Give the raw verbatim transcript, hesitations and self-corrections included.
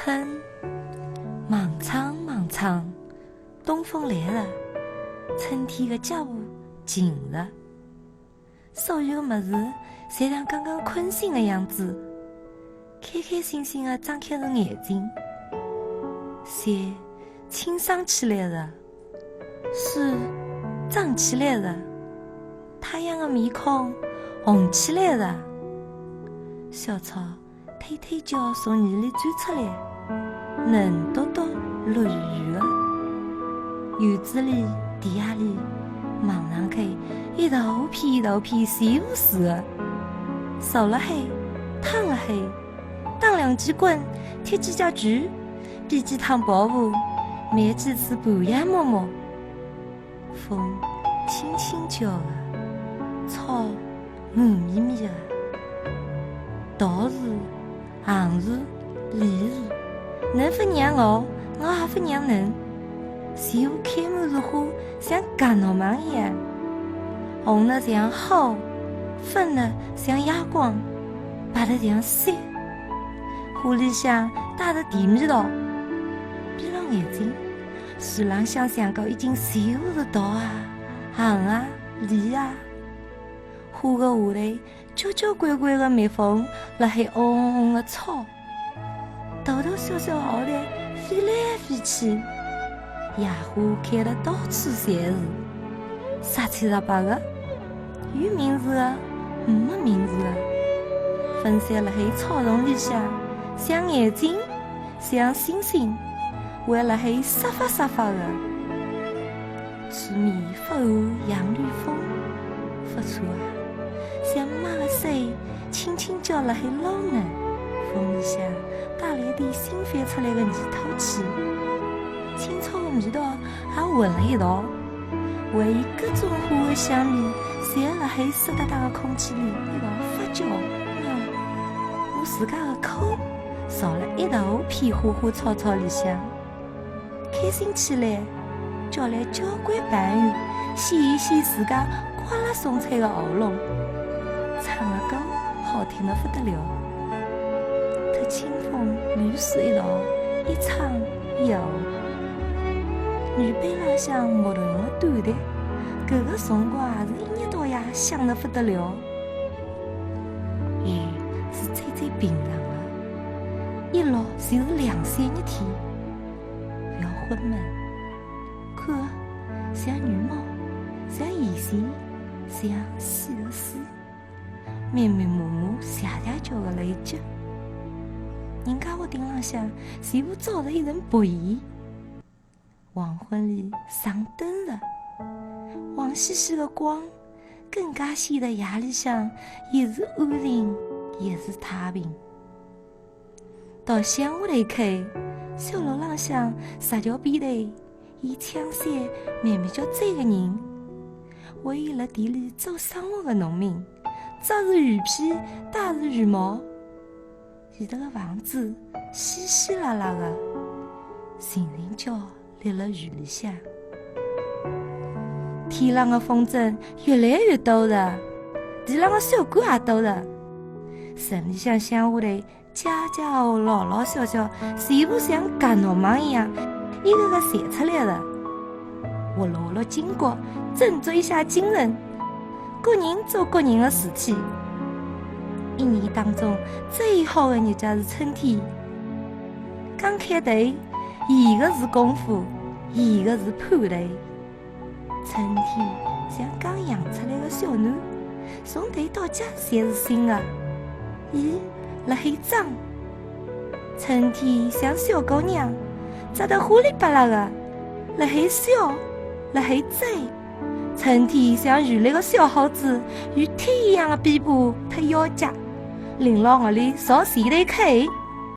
春，忙昌忙昌，东风来了，春天的脚步近了。所有物事侪像刚刚困醒的样子，开开心心的张开了眼睛。雪清爽起来了，水涨起来了，太阳的面孔红起来了。小草 推推叫从泥里钻出来，嫩笃笃绿油油的。院子里、地下里，望上去一大片一大片全部是的。坐辣海，躺辣海，打两记滚，踢几脚球，比几趟跑步，买几次半夜摸摸。 风轻轻叫啊，草软绵绵啊。桃树、杨树、梨树，侬勿让我，我也勿让侬。全部开满是花，像夹糯网一样，红得像火，粉得像夜光，白得像雪。花里向带着甜味道，闭牢眼睛， 树浪向像个已经全部是桃啊、杨啊、梨啊。花个下头，交交关关个蜜蜂辣海嗡嗡个吵，大大小小个蝴蝶飞来飞去。野花开得到处侪是，啥七啥八个，有名字个，没名字个，分散辣海草丛里向，像眼睛， 像星星，围辣海沙发沙发个。树面发寒杨柳风，勿错啊，像妈个手轻轻叫辣海捞侬。风里向带来点新翻出来个泥土气，青草个味道也混辣一道。 还有各种花个香味，侪辣海湿哒哒个空气里一道发酵。我自家个口，坐辣一大片花花草草里向，开心起来，叫来交关朋友，显一显自家刮辣松脆个喉咙，唱个歌好听得勿得了。搭清风绿水一道，一唱 有。雨杯浪向木头个短笛，搿个辰光也是一日到夜响得勿得了。雨是最最平常个，一落就是两三日天。覅昏闷，看，像羽毛，像眼线，像细个丝。 密密麻麻，谢谢叫个来接。人家屋顶浪向全部罩着一层薄衣。黄昏里上灯了，黄兮兮个光，更加显得夜里向也是安静，也是太平。到乡下来看，小路浪向石桥边头， 有枪山慢慢叫追个人，还有辣田里做生活个农民，着是雨披，戴是雨帽，伊拉个房子稀稀拉拉个，静静叫立辣雨里向。天浪个风筝越来越多了，地浪个小狗也多了，城里向乡下头 家家户户老老小小，全部像轧糯网一样，一个个侪出来了。活络活络筋骨，振作一下精神，各人做各人的事体。一年当中最好的日脚是春天。刚开头，一个是功夫，一个是盼头。 春天像刚养出来个小囡，从头到脚侪是新个，伊辣海长。春天像小姑娘，着得花里巴拉个，辣海笑，辣海追。春天像有力个小伙子，有铁一样个臂膊搭腰脚，拎牢我哩朝前头开。